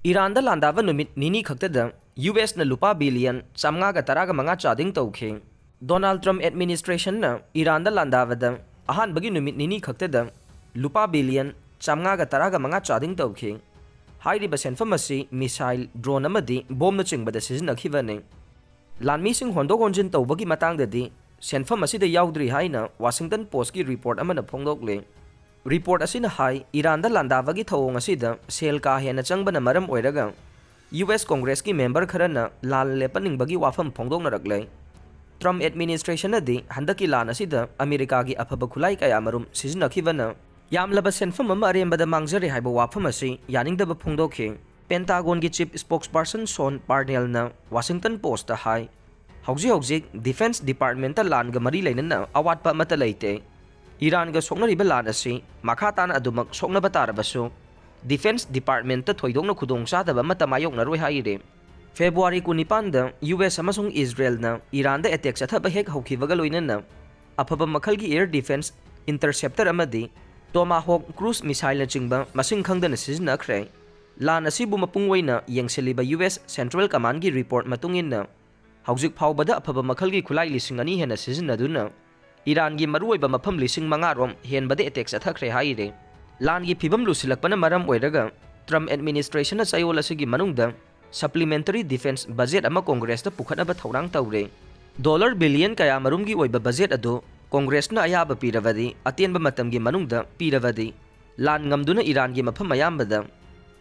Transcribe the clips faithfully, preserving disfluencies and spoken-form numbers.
ꯏꯔꯥꯟꯗ ꯂꯥꯟꯗꯥꯕ ꯅꯨꯃꯤꯠ ꯅꯤꯅꯤ ꯈꯛꯇꯗ ꯌꯨ ꯑꯦꯁꯅ ꯂꯨꯄꯥ ꯕꯤꯂꯤꯌꯟ ꯆꯥꯝꯃꯉꯥꯒ ꯇꯔꯥꯒ ꯃꯉꯥ ꯆꯥꯗꯤꯡ ꯇꯧꯈꯤ꯫ ꯗꯣꯅꯥꯜꯗ ꯇ꯭ꯔꯝꯞ ꯑꯦꯗꯃꯤꯅꯤꯁꯇ꯭ꯔꯦꯁꯟꯅ ꯏꯔꯥꯟꯗ ꯂꯥꯟꯗꯥꯕꯗ ꯑꯍꯥꯟꯕꯒꯤ ꯅꯨꯃꯤꯠ ꯅꯤꯅꯤ ꯈꯛꯇꯗ ꯂꯨꯄꯥ ꯕꯤꯂꯤꯌꯟ ꯆꯥꯝꯃꯉꯥꯒ ꯇꯔꯥꯒ ꯃꯉꯥ ꯆꯥꯗꯤꯡ ꯇꯧꯈꯤ꯫ ꯍꯥꯏꯔꯤꯕ ꯁꯦꯟꯐꯝ ꯑꯁꯤ ꯃꯤꯁꯥꯏꯜ, ꯗ꯭ꯔꯣꯟ ꯑꯃꯗꯤ ꯕꯣꯝꯅꯆꯤꯡꯕꯗ ꯁꯤꯖꯤꯟꯅꯈꯤꯕꯅꯤ꯫ ꯂꯥꯟꯃꯤꯁꯤꯡ ꯍꯣꯟꯗꯣꯛ ꯍꯣꯟꯖꯤꯟ ꯇꯧꯕꯒꯤ ꯃꯇꯥꯡꯗꯗꯤ ꯁꯦꯟꯐꯝ ꯑꯁꯤꯗ ꯌꯥꯎꯗ꯭ꯔꯤ ꯍꯥꯏꯅ ꯋꯥꯁꯤꯡꯇꯟ ꯄꯣꯁꯀꯤ ꯔꯤꯄꯣꯔꯠ ꯑꯃꯅ ꯐꯣꯡꯗꯣꯛꯂꯤ꯫ ꯔꯤꯄꯣꯔꯠ ꯑꯁꯤꯅ ꯍꯥꯏ, ꯏꯔꯥꯟꯗ ꯂꯥꯟꯗꯥꯕꯒꯤ ꯊꯧꯑꯣꯡ ꯑꯁꯤꯗ ꯁꯦꯜ ꯀꯥ ꯍꯦꯟꯅ ꯆꯪꯕꯅ ꯃꯔꯝ ꯑꯣꯏꯔꯒ ꯌꯨ ꯑꯦꯁ ꯀꯣꯡꯒ꯭ꯔꯦꯁꯀꯤ ꯃꯦꯝꯕꯔ ꯈꯔꯅ ꯂꯥꯟ ꯂꯦꯞꯍꯟꯅꯤꯡꯕꯒꯤ ꯋꯥꯐꯝ ꯐꯣꯡꯗꯣꯛꯅꯔꯛꯂꯦ꯫ ꯇ꯭ꯔꯝꯞ ꯑꯦꯗꯃꯤꯅꯤꯁꯇ꯭ꯔꯦꯁꯟꯅꯗꯤ ꯍꯟꯗꯛꯀꯤ ꯂꯥꯟ ꯑꯁꯤꯗ ꯑꯃꯦꯔꯤꯀꯥꯒꯤ ꯑꯐꯕ ꯈꯨꯠꯂꯥꯏ ꯀꯌꯥꯃꯔꯨꯝ ꯁꯤꯖꯤꯟꯅꯈꯤꯕꯅ ꯌꯥꯝꯂꯕ ꯁꯦꯟꯐꯝ ꯑꯃ ꯑꯔꯦꯝꯕꯗ ꯃꯥꯡꯖꯔꯦ ꯍꯥꯏꯕ ꯋꯥꯐꯝ ꯑꯁꯤ ꯌꯥꯅꯤꯡꯗꯕ ꯐꯣꯡꯗꯣꯛꯈꯤ꯫ ꯄꯦꯟꯇꯥꯒꯣꯟꯒꯤ ꯆꯤꯐ ꯁ꯭ꯄꯣꯛꯁꯄꯔꯁꯟ ꯁꯣꯟ ꯄꯥꯔꯅꯦꯜꯅ ꯋꯥꯁꯤꯡꯇꯟ ꯄꯣꯁꯇ ꯍꯥꯏ, ꯍꯧꯖꯤꯛ ꯍꯧꯖꯤꯛ ꯗꯤꯐꯦꯟꯁ ꯗꯤꯄꯥꯔꯠꯃꯦꯟꯇ ꯂꯥꯟꯒ ꯃꯔꯤ ꯂꯩꯅꯅ ꯑꯋꯥꯠꯄ ꯑꯃꯠꯇ ꯂꯩꯇꯦ꯫ ꯏꯔꯥꯟꯒ ꯁꯣꯛꯅꯔꯤꯕ ꯂꯥꯟ ꯑꯁꯤ ꯃꯈꯥ ꯇꯥꯅ ꯑꯗꯨꯃꯛ ꯁꯣꯛꯅꯕ ꯇꯥꯔꯕꯁꯨ, ꯗꯤꯐꯦꯟꯁ ꯗꯤꯄꯥꯔꯠꯃꯦꯟꯇ ꯊꯣꯏꯗꯣꯛꯅ ꯈꯨꯗꯣꯡꯆꯥꯗꯕ ꯑꯃꯠꯇ ꯃꯥꯌꯣꯛꯅꯔꯣꯏ ꯍꯥꯏꯔꯤ꯫ ꯐꯦꯕ꯭ꯔꯨꯋꯥꯔꯤ ꯀꯨꯟꯅꯤꯄꯥꯟꯗ ꯌꯨ ꯑꯦꯁ ꯑꯃꯁꯨꯡ ꯏꯖꯔꯦꯜꯅ ꯏꯔꯥꯟꯗ ꯑꯦꯇꯦꯛ ꯆꯠꯊꯕ ꯍꯦꯛ ꯍꯧꯈꯤꯕꯒ ꯂꯣꯏꯅꯅ ꯑꯐꯕ ꯃꯈꯜꯒꯤ ꯑꯦꯌꯔ ꯗꯤꯐꯦꯟꯁ ꯏꯟꯇꯔꯁꯦꯞꯇꯔ ꯑꯃꯗꯤ ꯇꯣꯃꯥꯍꯣꯛ ꯀ꯭ꯔꯨꯖ ꯃꯤꯁꯥꯏꯜꯅꯆꯤꯡꯕ ꯃꯁꯤꯡ ꯈꯪꯗꯅ ꯁꯤꯖꯤꯟꯅꯈ꯭ꯔꯦ꯫ ꯂꯥꯟ ꯑꯁꯤꯕꯨ ꯃꯄꯨꯡ ꯑꯣꯏꯅ ꯌꯦꯡꯁꯤꯜꯂꯤꯕ ꯌꯨ ꯑꯦꯁ ꯁꯦꯟꯇ꯭ꯔꯦꯜ ꯀꯃꯥꯟꯒꯤ ꯔꯤꯄꯣꯔꯠ ꯃꯇꯨꯡ ꯏꯟꯅ, ꯍꯧꯖꯤꯛ ꯐꯥꯎꯕꯗ ꯑꯐꯕ ꯃꯈꯜꯒꯤ ꯈꯨꯠꯂꯥꯏ ꯂꯤꯁꯤꯡ ꯑꯅꯤ ꯍꯦꯟꯅ ꯁꯤꯖꯤꯟꯅꯗꯨꯅ ꯏꯔꯥꯟꯒꯤ ꯃꯔꯨꯑꯣꯏꯕ ꯃꯐꯝ ꯂꯤꯁꯤꯡ ꯃꯉꯥ ꯔꯣꯝ ꯍꯦꯟꯕꯗ ꯑꯦꯇꯦꯛ ꯆꯠꯊꯈ꯭ꯔꯦ ꯍꯥꯏꯔꯤ꯫ ꯂꯥꯟꯒꯤ ꯐꯤꯕꯝ ꯂꯨꯁꯤꯜꯂꯛꯄꯅ ꯃꯔꯝ ꯑꯣꯏꯔꯒ ꯇ꯭ꯔꯝꯞ ꯑꯦꯗꯃꯤꯅꯤꯁꯇ꯭ꯔꯦꯁꯟꯅ ꯆꯌꯣꯜ ꯑꯁꯤꯒꯤ ꯃꯅꯨꯡꯗ ꯁꯄ꯭ꯂꯤꯃꯦꯟꯇꯔꯤ ꯗꯤꯐꯦꯟꯁ ꯕꯖꯦꯠ ꯑꯃ ꯀꯣꯡꯒ꯭ꯔꯦꯁꯇ ꯄꯨꯈꯠꯅꯕ ꯊꯧꯔꯥꯡ ꯇꯧꯔꯦ꯫ ꯗꯣꯂꯔ ꯕꯤꯂꯤꯌꯟ ꯀꯌꯥꯃꯔꯨꯝꯒꯤ ꯑꯣꯏꯕ ꯕꯖꯦꯠ ꯑꯗꯨ ꯀꯣꯡꯒ꯭ꯔꯦꯁꯅ ꯑꯌꯥꯕ ꯄꯤꯔꯕꯗꯤ ꯑꯇꯦꯟꯕ ꯃꯇꯝꯒꯤ ꯃꯅꯨꯡꯗ ꯄꯤꯔꯕꯗꯤ ꯂꯥꯟ ꯉꯝꯗꯨꯅ ꯏꯔꯥꯟꯒꯤ ꯃꯐꯝ ꯑꯌꯥꯝꯕꯗ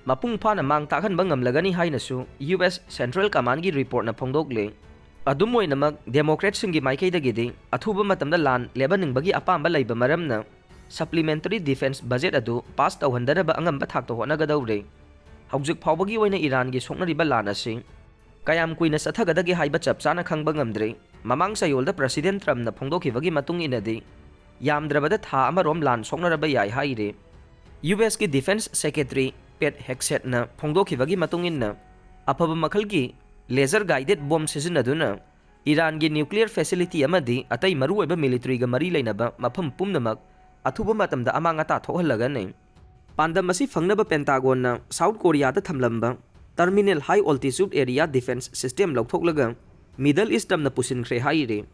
ꯃꯄꯨꯡ ꯐꯥꯅ ꯃꯥꯡ ꯇꯥꯛꯍꯟꯕ ꯉꯝꯂꯒꯅꯤ ꯍꯥꯏꯅꯁꯨ ꯌꯨ ꯑꯦꯁ ꯁꯦꯟꯇ꯭ꯔꯦꯜ ꯀꯃꯥꯟꯒꯤ ꯔꯤꯄꯣꯔꯠꯅ ꯐꯣꯡꯗꯣꯛꯂꯤ꯫ ꯑꯗꯨꯝ ꯑꯣꯏꯅꯃꯛ, ꯗꯦꯃꯣꯀ꯭ꯔꯦꯠꯁꯤꯡꯒꯤ ꯃꯥꯏꯀꯩꯗꯒꯤꯗꯤ ꯑꯊꯨꯕ ꯃꯇꯝꯗ ꯂꯥꯟ ꯂꯦꯞꯍꯟꯅꯤꯡꯕꯒꯤ ꯑꯄꯥꯝꯕ ꯂꯩꯕ ꯃꯔꯝꯅ ꯁꯄ꯭ꯂꯤꯃꯦꯟꯇꯔꯤ ꯗꯤꯐꯦꯟꯁ ꯕꯖꯦꯠ ꯑꯗꯨ ꯄꯥꯁ ꯇꯧꯍꯟꯗꯅꯕ ꯑꯉꯝꯕ ꯊꯥꯛꯇ ꯍꯣꯠꯅꯒꯗꯧꯔꯤ꯫ ꯍꯧꯖꯤꯛ ꯐꯥꯎꯕꯒꯤ ꯑꯣꯏꯅ ꯏꯔꯥꯟꯒꯤ ꯁꯣꯛꯅꯔꯤꯕ ꯂꯥꯟ ꯑꯁꯤ ꯀꯌꯥꯝ ꯀꯨꯏꯅ ꯆꯠꯊꯒꯗꯒꯦ ꯍꯥꯏꯕ ꯆꯞ ꯆꯥꯅ ꯈꯪꯕ ꯉꯝꯗ꯭ꯔꯤ꯫ ꯃꯃꯥꯡ ꯆꯌꯣꯜꯗ ꯄ꯭ꯔꯁꯤꯗꯦꯟ ꯇ꯭ꯔꯝꯞꯅ ꯐꯣꯡꯗꯣꯛꯈꯤꯕꯒꯤ ꯃꯇꯨꯡ ꯏꯟꯅꯗꯤ, ꯌꯥꯝꯗ꯭ꯔꯕꯗ ꯊꯥ ꯑꯃꯔꯣꯝ ꯂꯥꯟ ꯁꯣꯛꯅꯔꯕ ꯌꯥꯏ ꯍꯥꯏꯔꯤ꯫ ꯌꯨ ꯑꯦꯁꯀꯤ ꯗꯤꯐꯦꯟꯁ ꯁꯦꯀ꯭ꯔꯦꯇꯔꯤ ꯄꯦꯠ ꯍꯦꯛꯁꯦꯠꯅ ꯐꯣꯡꯗꯣꯛꯈꯤꯕꯒꯤ ꯃꯇꯨꯡ ꯏꯟꯅ, ꯑꯐꯕ ꯃꯈꯜꯒꯤ ꯂꯦꯖꯔ ꯒꯥꯏꯗꯦꯗ ꯕꯣꯝ ꯁꯤꯖꯤꯟꯅꯗꯨꯅ ꯏꯔꯥꯟꯒꯤ ꯅ꯭ꯌꯨꯀ꯭ꯂꯤꯌꯔ ꯐꯦꯁꯤꯂꯤꯇꯤ ꯑꯃꯗꯤ ꯑꯇꯩ ꯃꯔꯨꯑꯣꯏꯕ ꯃꯤꯂꯤꯇꯔꯤꯒ ꯃꯔꯤ ꯂꯩꯅꯕ ꯃꯐꯝ ꯄꯨꯝꯅꯃꯛ ꯑꯊꯨꯕ ꯃꯇꯝꯗ ꯑꯃꯥꯡ ꯑꯇꯥ ꯊꯣꯛꯍꯜꯂꯒꯅꯤ꯫ ꯄꯥꯟꯗꯝ ꯑꯁꯤ ꯐꯪꯅꯕ ꯄꯦꯟꯇꯥꯒꯣꯟꯅ ꯁꯥꯎꯠ ꯀꯣꯔꯤꯌꯥꯗ ꯊꯝꯂꯝꯕ Terminal High Altitude Area Defense System ꯂꯧꯊꯣꯛꯂꯒ ꯃꯤꯗꯜ ꯏꯁ ꯇꯝꯅ ꯄꯨꯁꯤꯟꯈ꯭ꯔꯦ ꯍꯥꯏꯔꯤ꯫